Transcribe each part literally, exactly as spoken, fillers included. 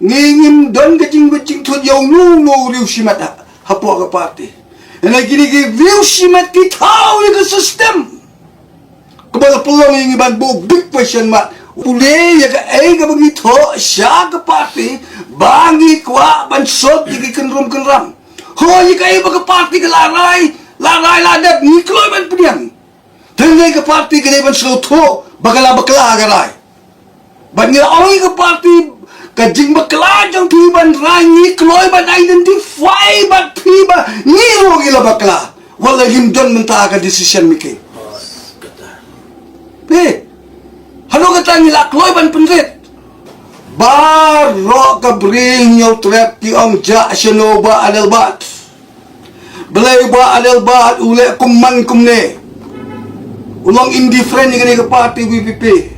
Ngi ngim don ka jing, ka jingthut ïa uno uno u riew shimet ha, hapoh ka party. Hynrei kine ki riew shimet ki thaw ïa ka system. Kaba la pynlong ïa ngi ban buh big question mark. Pule ïa kaei kaba ngi thoh sha ka party ba ngi kwah ban sot ïa ki kynrum kynram. Hooid, ïa kaei ba ka party ka la rai, la rai la dep, ngi kloi ban pdiang. Te ngi ka party ka dei ban sngewthuh ba ka la bakla ka rai. Bad ngi la ong ïa ka party, ka jingbakla jong phi ban rai ngi kloi ban identify bad phi ba ngi ruh ngi la bakla. Wat la ngim don mynta ka decision making. Phi, haduh kata ngi la kloi ban pynrit. Baroh ka Bri Hynñiewtrep ki ong jah shano Bah Adelbert. Balei Bah Adelbert u leh kumne kumne. U long indifferent ïa kane ka party VPP.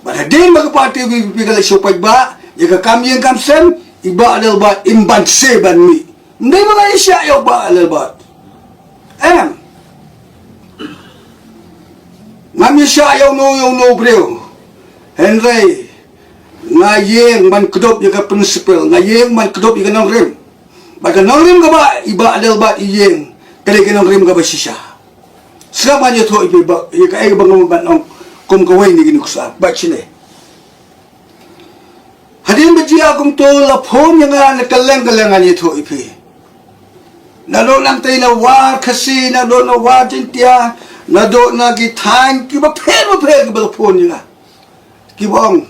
Bad hadien ba ka party VPP ka la shu paidbah ïa ka kam ïing kam sem, i Bah Adelbert im banse ban mih. Ym dei ba nga ïashah ïa u Bah Adelbert. Em. Ngam ïashah ïa uno ïa uno u briew. Hynrei nga ïeng ban kdup ïa ka principle, nga ïeng ban kdup ïa ka nongrim. Bad ka nongrim kaba i Bah Adelbert i ïeng, ka dei ka nongrim kaba shisha. Sngap, ngan ïathuh ïa phi ba ïa kaei ba nga mut ban ong kum kawei na ki nuksa. Bad shane, hadien ba jia kumto la phone ïa nga na kylleng kylleng, ngan ïathuh ïa phi. Naduh nangtei na War Khasi, naduh na War Jaintia, naduh na ki thaiñ kiba pher ba pher kiba la phone ïa nga. Kiba ong,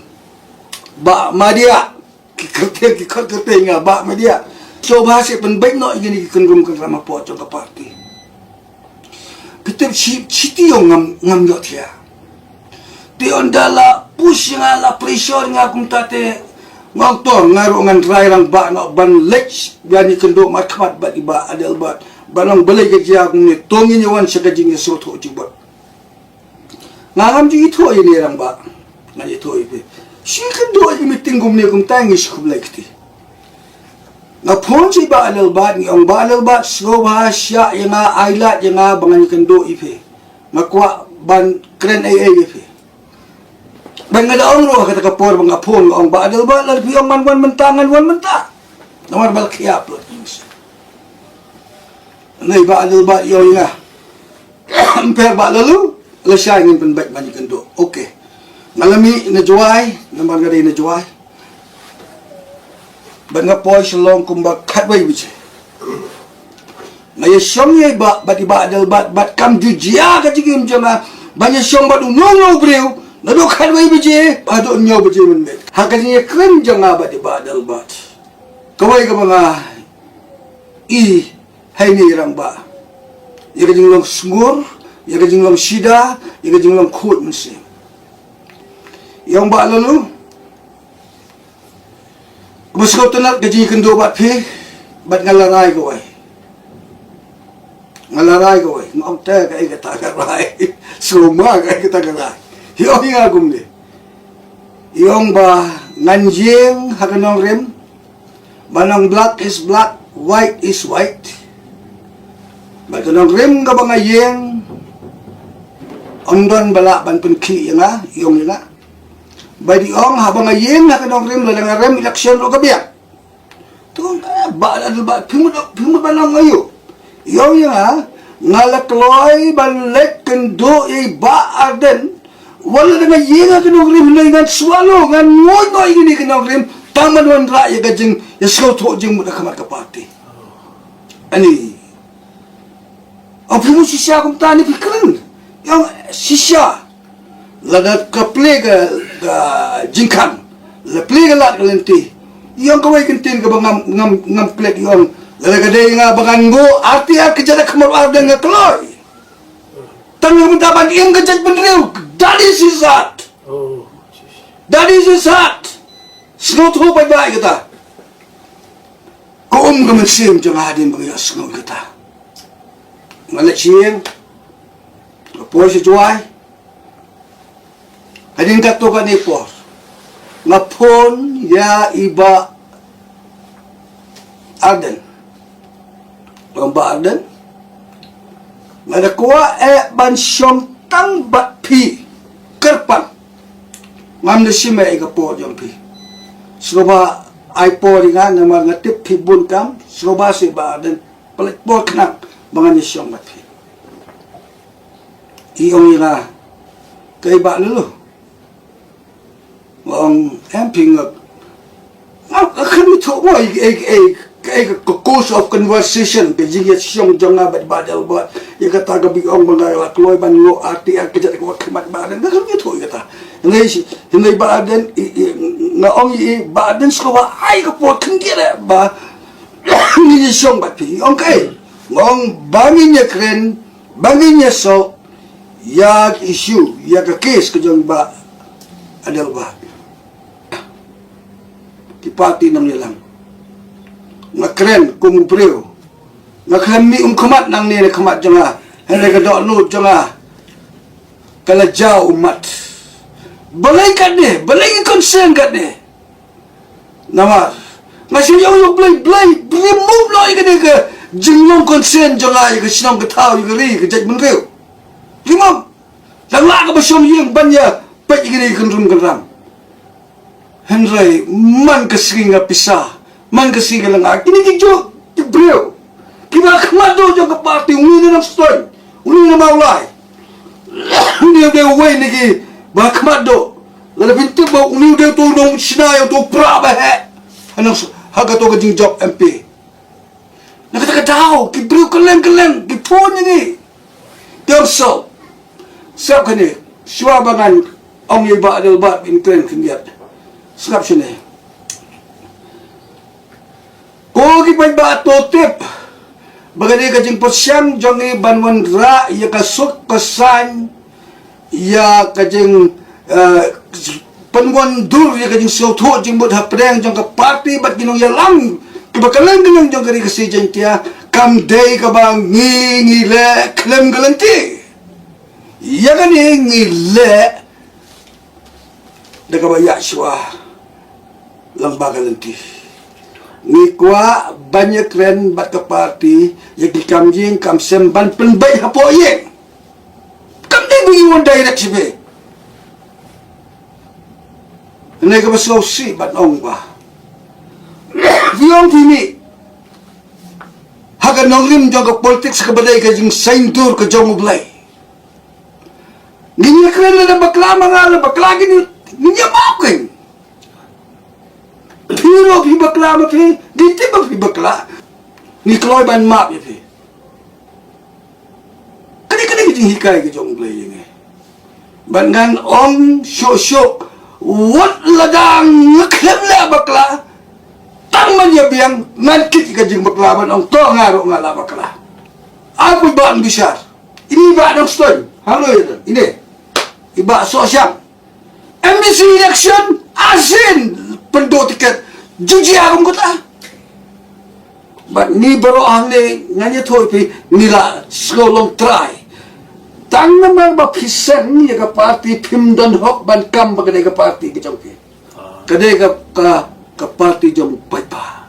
Bah Madiah, ki kyrteng, ki khot kyrteng ïa nga, Bah Madiah. Sngewbha seh pynbeit noh ïa kine ki kynrum kynram hapoh jong ka party. Phi tip shi, shiti ïong ngam, ngam ïohthiah. Te ynda la push ïa nga, la pressure ïa nga kumta te nga ong to nga ruh ngan rai rangbah noh ban leit ban ïakynduh markhmat bad i Bah Adelbert. Ban ong balei ka jia kumne, to ngin ïa wan sha ka jingïasngewthuh jingbun. Nga ngam ju ithuh ïa ne rangbah. Ngan ïathuh ïa phi. Shu kynduh ïa ka meeting kumne kumta ngi shu khublei kti. Nga phone sha i Bah Adelbert, ngi ong Bah Adelbert, sngewbha shah ïa nga, ai lad ïa nga ba ngan ïakynduh ïa phi. Nga kwah ban kren ei ei ïa phi. Bad nga da ong ruh ha kata ka por ba nga phone, nga ong Bah Adelbert, lada phi ong ngan wan mynta, ngan wan mynta. Namar ba la khia pynlut. Nai Bah Adelbert ïa nga. Ym pher Bah Laloo, lashai ngin pynbeit ban ïakynduh. Okay. Nga la mih na Jowai, namar nga dei na Jowai. Bad nga poi Shillong kumba khatwei baje. Nga ïashong ïa i Bah, bad i Bah Adelbert, bad kam ju jia ka jingim jong nga ban ïashong bad uno uno u briew naduh khatwei baje haduh hynñiew baje mynmiet. Ha ka jingïakren jong nga bad i Bah Adelbert, kawei kaba nga i ha ine i rangbah, ïa ka jinglong sngur, ïa ka jinglong shida, ïa ka jinglong khuid mynsiem. Ïa ong Bah Laloo, kaba sngewtynnat ka jingïakynduh bad phi, bad nga la rai kawei. Nga la rai kawei, nga ong te kaei kata ka rai. Sngewma kaei kata ka rai. Ïa ong ïa nga kumne. Ïa ong ba ngan ïeng ha ka nongrim, ba nong black is black, white is white. Bad ka nongrim kaba nga ïeng, ym don ba lah ban pynkhih ïa nga, ïa ong ïa nga. Bad i ong haba nga ïeng ha ka nongrim lada nga rem election ruh ka biang. To nga ba la ba phi mut, phi mut ba nong aïu. Ïa ong ïa nga, nga la kloi ban leit kynduh ïa i Bah Ardent. Wat la da nga ïeng ha ka nongrim hynrei ngan swallow, ngan ngoi noh ïa kine ki nongrim tang ban wanrah ïa ka jingïasngewthuh jingmut ha khmat ka party. Ani. Ong phi mut shisha kumta ne phi kren. Ïa ong shisha. Lada ka plie ka, ka jingkhang, la plie ka lad ka lynti. Ïa ong kawei ka ktien kaba ngam, ngam, ngam klet, ïa ong lada ka dei nga ba ngan buh R T R ka jada khmat ar dang nga kloi. Tang nga mynta ban im ka jaitbynriew. That is his heart. That is his heart. Sngewthuh paidbah ïa kata. Ka um ka mynsiem jong nga hadien ba nga ïohsngew ïa kata. Nga leit sha ïing, nga poi sha Jowai. Hadien katto katne por nga phone ïa i Bah Ardent. Ong Bah Ardent, nga da kwah eh ban shong tang bad phi kyrpang. Ngam da shim eh ïa ka por jong phi. Sngewbha Ai por ïa nga namar nga tip phi bun kam, sngewbha seh Bah Ardent, pynlait por khnang ba ngan ïa shong bad phi. I ong ïa nga, kaei Bah Lulu? Nga ong, em phi nga, nga, nga khlem ithuh mo ïa kaei, kaei, kaei ka course of conversation, ka jingïashong jong nga bad Bah Adelbert, ïa kata kaba i ong ba nga la kloi ban ngop arti ar kjat ka wat khmat Bah Ardent, nga khlem ithuh ïa kata. Hynrei, hynrei Bah Ardent, i, i, nga ong ïa i Bah Ardent sngewbha ai ka por khyndiat eh ba ngin ïashong bad phi. I ong kaei? Nga ong ba ngin ïakren, ba ngin ïasoh ïa ka issue, ïa ka case ka jong Bah Adelbert. Ki party nongïalam. Nga kren kum u briew. Nga khlem mih ummat nangne na khmat jong nga. Hynrei ka dohnud jong nga ka la jaw ummat. Balei katne, balei ki concern katne? Namar nga shu ïoh ïoh Blei, Blei, Blei mut noh ïa kane ka jinglong concern jong nga ïa ka shnong ka thaw, ïa ka ri, ka jaitbynriew. Ri mut. Dang lah kaba shong ïing ban ïa peit ïa kane ka kynrum kynram. Hynrei man ka sngi nga pisa, man ka sngi nga lynga, kine ki jong ki briew kiba khmat duh jong ka party, uni na Nongstoiñ, uni na Mawlai, uni u dei uwei na kiba khmat duh. Lada phin tip ba uni u dei uto u nongshna ïa uto u prah ba heh ha nong, ha kato ka jingjop M P. Na kata ka daw ki briew kylleng kylleng ki phone ïa ngi. Te ym sop. Sngap kane, shuwa ba ngan ong ïa i Bah Adelbert ban kren khyndiat. Sngap shane. Ko ki paidbah to tip ba ka dei ka jingpyrshang jong ngi ban wanrah ïa ka suk ka saiñ, ïa ka jing, eh, pynwandur ïa ka jingsngewthuh jingmut hapdeng jong ka party bad ki nongïalam kiba kylleng kylleng jong ka ri Khasi Jaiñtia, kam dei kaba ngi ngi leh khlem ka lynti. Ïa kane ngi leh da kaba ïaid shuwa lang ba ka lynti. Ngi kwah ban ïakren bad ka party ïa ki kam ïing kam sem ban pynbeit hapoh ïing. Kam dei ba ngi wan direct sha phi. Hynrei kaba sngewsih ban ong ba phi ong phi mih ha ka nongrim jong ka politics kaba dei ka jingsaiñdur ka jong U Blei. Ngin ïakren lada bakla ma nga, lada bakla ngin, ngin ïa map kein. Phi ruh phi bakla ma phi, ngi tip ba phi bakla. Ngi kloi ban map ïa phi. Kane, kane ka jinghikai ka jong U Blei ïa ngi. Bad ngan ong shuh shuh, wat lada nga khlem leh bakla, tang ban ïa biang ngan kit ka jingbakla ban ong to nga ruh nga la bakla. Ai phi ban bishar. Ini i Bah Nongstoiñ, hangno ïa ine i Bah Sohshang. M D C election, arsien pynduh tiket. Ju jia kum kata. Bad ngi baroh hangne ngan ïathuh ïa phi, ngi la sngew long trai. Tang namar ba phi seng ïa ka party, phim don hok ban kam ba ka dei ka party ka jong phi. Ka dei ka, ka, ka party jong paidbah.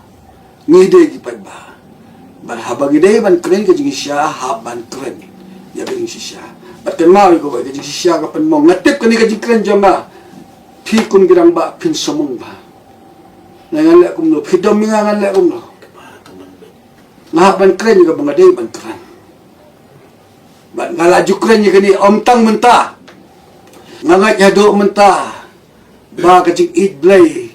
Ngi dei ki paidbah. Bad haba ngi dei ban kren ka jingshisha, hap ban kren ïa ka jingshisha. Bad kynmaw ïa kawei, ka jingshisha ka pynmong. Nga tip kane ka jingkren jong nga, phi kum ki rangbah phin samong bha. Nga ngan leh kumno, phi dom ïa nga ngan leh kumno. Nga hap ban kren ïa kaba nga dei ban kren. Bad nga la ju kren ïa kane ym tang mynta. Nga ngeit haduh mynta ba ka jingïeit Blei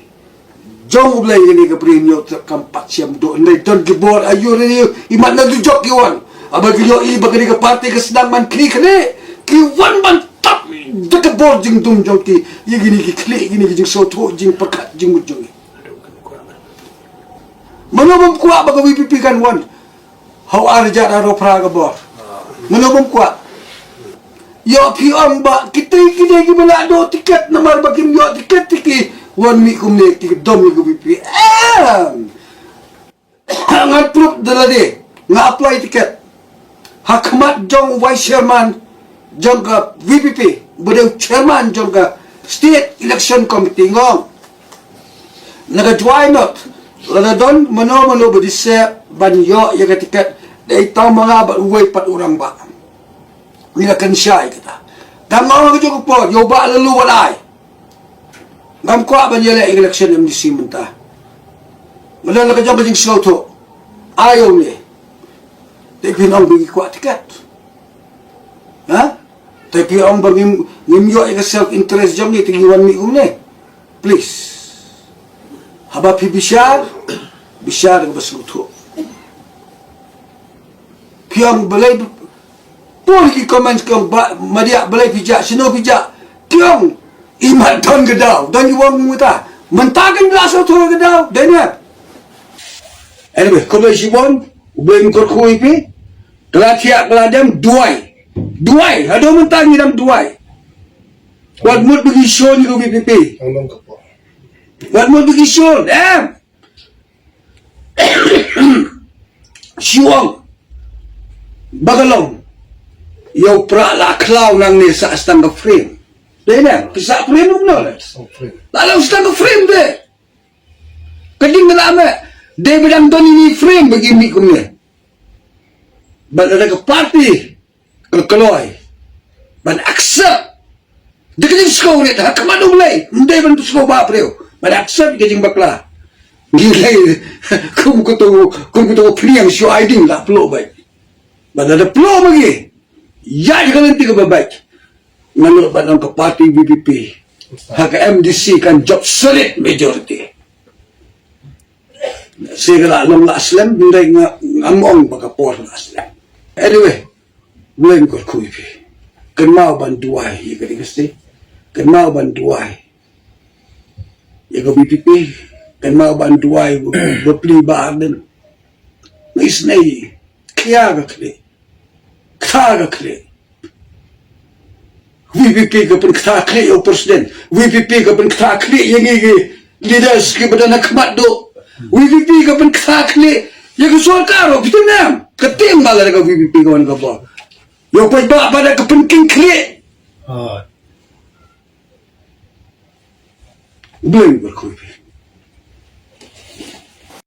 jong U Blei ïa kane ka bri hynñiew trep kam pat shem duh. Hynrei don ki bor aiu re, i mat na dujok ki wan. Haba ki ïohi ba kane ka party ka sdang ban khih khlieh, ki wan ban tap da ka bor jingdum jong ki ïa kine ki khlieh, kine ki jingsngewthuh, jingpyrkhat jingmut jong ngi. Mano bym kwah ba ka V P P kan wan ha u ar hajar arphew phra ka bor? Mano bym kwah? Ïoh phi ong ba kitei kine kiba la duh tiket namar ba kim ïoh tiket te ki wan mih kumne, te ki dom ïa ka V P P. Em! Ngan proof da lade, nga apply tiket ha khmat jong u vice chairman jong ka V P P, ba dei u chairman jong ka State Election Committee, nga ong na ka Jowai North, lada don mano mano ba dei sep ban ïoh ïa ka tiket, dei tang ma nga bad uwei pat u rangbah. Ngi la kynshai kata. Tang nga ong ha kajuh ka por, ïa u Bah Laloo wat ai. Ngam kwah ban ïaleh ïa ka election M D C mynta. Nga don la ka jong ka jingsngewthuh. Ai ïa u ne. Te phi ong ba ngi kwah tiket. Ha? Te phi ong ba ngim, ngim ïoh ïa ka self interest jong ngi te ngi wan mih kumne. Please. Haba phi bishar, bishar da kaba sngewthuh. Phi ong balei, pur ki comments ki ong ba, Madiah balei phi jah, shano phi jah. Ki ong, imat don ka daw, don ki ong mynta. Mynta kin la sngewthuh ka daw, dei ne. Anyway, kumba shibun, U Blei un kyrkhu ïa phi. Ka la thiah ka la dem, duwai. Duwai, haduh mynta ngi dang duwai. Wat mut ba ngi shun ïa ka V P P. Wat mut ba ngi shun, em. Shu ong ba ka long. Ïa u Prah la khlaw nangne sa sdang ka frame. Dei ne, phi sa frame kumno? La long sdang ka frame de. Ka ding ka la me. Dei ba dang don ïa i frame ba ngi mih kumne. Bad lada ka party ka kloi ban accept da ka jingsngewrit ha khmat U Blei, ym dei ban sngewbha briew, ban accept ka jingbakla. Ngi lei kum kato, kum kato ka phniang shu ai ding la pynlong beit. Bad lada pynlong ma ngi, ïa ka lynti kaba beit. Nga nud ban ong ka party V P P ha ka M D C kan jop solid majority. Shi ka la long la slem, hynrei nga, ngam ong ba ka por la slem. Anyway, U Blei un kyrkhu ïa phi. Kynmaw ban duwai ïa ka dynasty. Kynmaw ban duwai ïa ka V P P. Kynmaw ban duwai ba, ba pli ba Ardent. Nga isnei, khia ka khlieh. Kata ka khlieh. V P P ka pynktah khlieh ïa u president. V P P ka pynktah khlieh ïa ngi ki leaders kiba don ha khmat duh. V P P ka pynktah khlieh ïa ka sorkar, phi tip ne em? Ka tieng ba la ka V P P ka wan ka bor. Ïa u paidbah ba da ka pynking khlieh. U Blei un kyrkhu ïa phi.